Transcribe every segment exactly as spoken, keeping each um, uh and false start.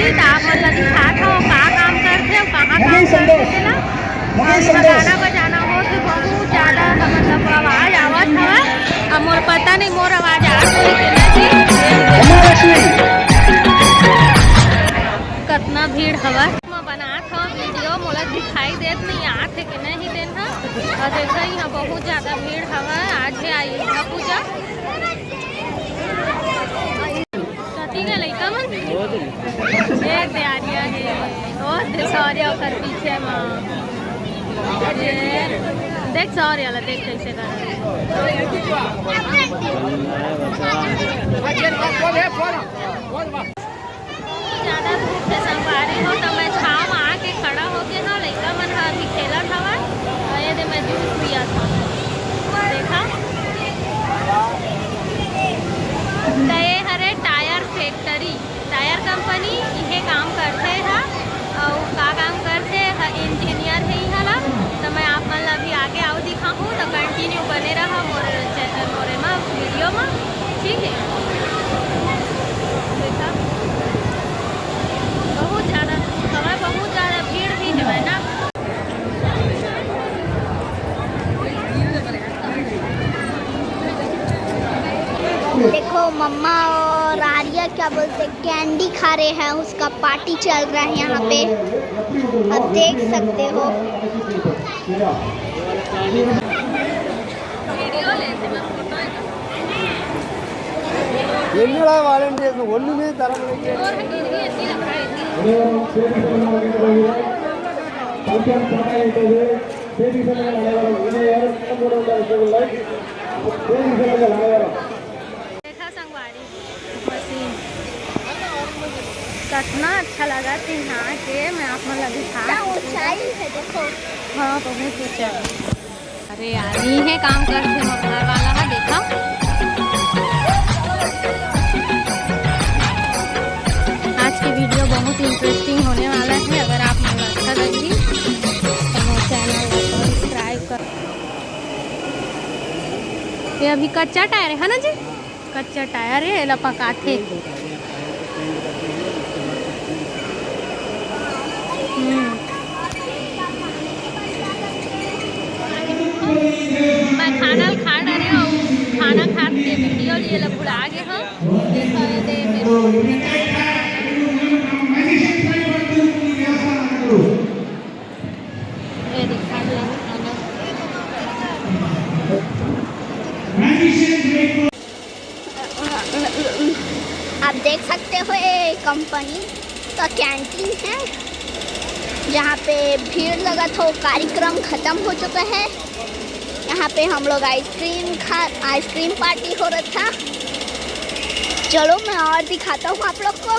त आप मन ला दिखात हव, का काम करथे अउ कहाँ काम करथे तेला। अउ गाना बजाना होत हे, बहुत ज्यादा, मतलब, आवाज आवत हवय। अब मोर पता नहीं, मोर आवाज आत होही कि नहीं। कतना भीड़ हवय। मैं बनात हव वीडियो, मोला दिखाई देत नहीं आत हे कि नहीं तेन ह। अउ देखा, यहाँ बहुत ज्यादा भीड़ हवय। आज हे अयोध्या पूजा। कति का लइका मन? ए, तैयारियां हे। ओ, दे शौर्य ओकर पीछे म। ए, देख शौर्य ला, देख कैसे कर। ज्यादा धूप हे संगवारी हो, त मैं छाँव म आके खड़ा होके हव। लइका मन ह अभी खेलत हवय। अउ ये दे मैं जूस पियत हव। देखा, त ये हरे टायर फैक्ट्री, टायर कंपनी, इहे काम करथे ह। अउ का काम करथे ह? इंजीनियर हे इहाँ ला। त मैं आप मन ला अभी आगे अउ दिखाहूँ, त कंटिन्यू बने रहा मोर चै-, मोर एमा वीडियो म, ठीक है। देखा, बहुत ज्यादा हवय, बहुत ज्यादा भीड़ भी हवय ना। देखो, मम्मा और आर्या, क्या बोलते, कैंडी खा रहे हैं, उसका पार्टी चल रहा है यहाँ पे, आप देख सकते हो। ఎన్నడా వాలంటీర్స్ ఒళ్ళుమే తరం देखा संगवारी, मशीन कतना अच्छा लगा थे यहाँ के, मैं आप मन ला दिखा क्या सकती हूँ। ऊंचाई है, देखो। हाँ, बहुत ऊंचा है। अरे यार, ये है काम करते मोर घर वाला है, देखा। आज की वीडियो बहुत इंटरेस्टिंग होने वाला है। अगर आप मन ला अच्छा लगी तो मोर चैनल ला सब्सक्राइब कर। ये अभी कच्चा टायर है ना जी? कच्चा टायर है, एला पकाथे। हम्म। मैं खाना खा डरे हूँ, खाना खा के वीडियो लिए ला भुला गए हूँ। देखो, ये दे मेरे ये देखा, खाना। आप देख सकते हो, ये कंपनी का कैंटीन है, जहाँ पे भीड़ लगा था, वो कार्यक्रम खत्म हो चुका है। यहाँ पे हम लोग आइसक्रीम खा, आइसक्रीम पार्टी हो रहा था। चलो, मैं और दिखाता हूँ आप लोग को।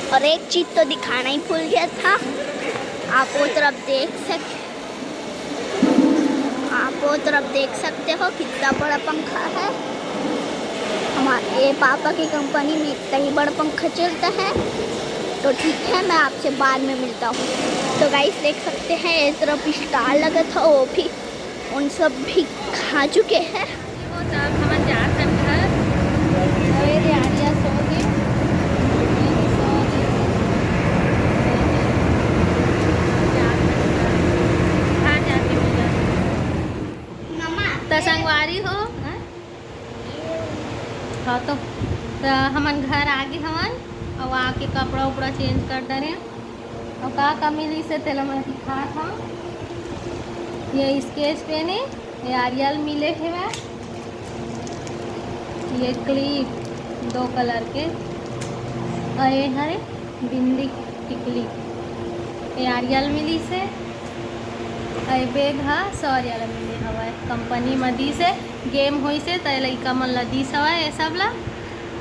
और एक चीज तो दिखाना ही भूल गया था, आप वो तरफ देख सकते, आप वो तरफ देख सकते हो, कितना बड़ा पंखा है। हमारे पापा की कंपनी में इतना ही बड़ा पंखा चलता है। तो ठीक है, मैं आपसे बाद में मिलता हूँ। तो गाइस, देख सकते हैं, इस तरफ स्टाल लगा था, वो भी, उन सब भी खा चुके हैं। तब हमन जात हन घर। अरे रे, आर्या सो गे। सो गे। जात हन घर। घर जाके मिलत। त संगवारी हो, हाँ? हाँ तो, त हमन घर आ गे हवन, अउ आके कपड़ा उपड़ा चेंज कर डरे। अउ का का मिलिस हे तेला मैं दिखात हव। ये स्केच पेन हे, ये आरियल मिले हेवय, ये क्लिप दो कलर के, अउ ये हरे बिंदी टिकली, ये आरियल मिलिस हे। अउ ये बैग ह सौर्या ल मिले हवय, कंपनी म दिस हे, गेम होइस हे त लइका मन ल दिस हवय ये सब ल।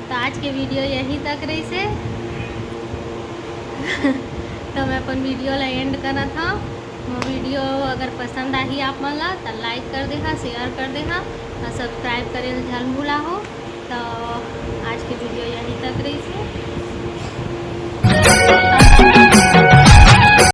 त आज के वीडियो यहीं तक रहिस हे। त मैं अपन वीडियो ल एंड करत हव। मोर video अगर पसंद आही आप मन ला, त like कर देहा, share कर देहा और subscribe करे ल झन भुलाहो। तो आज के video यहीं तक रहिस हे।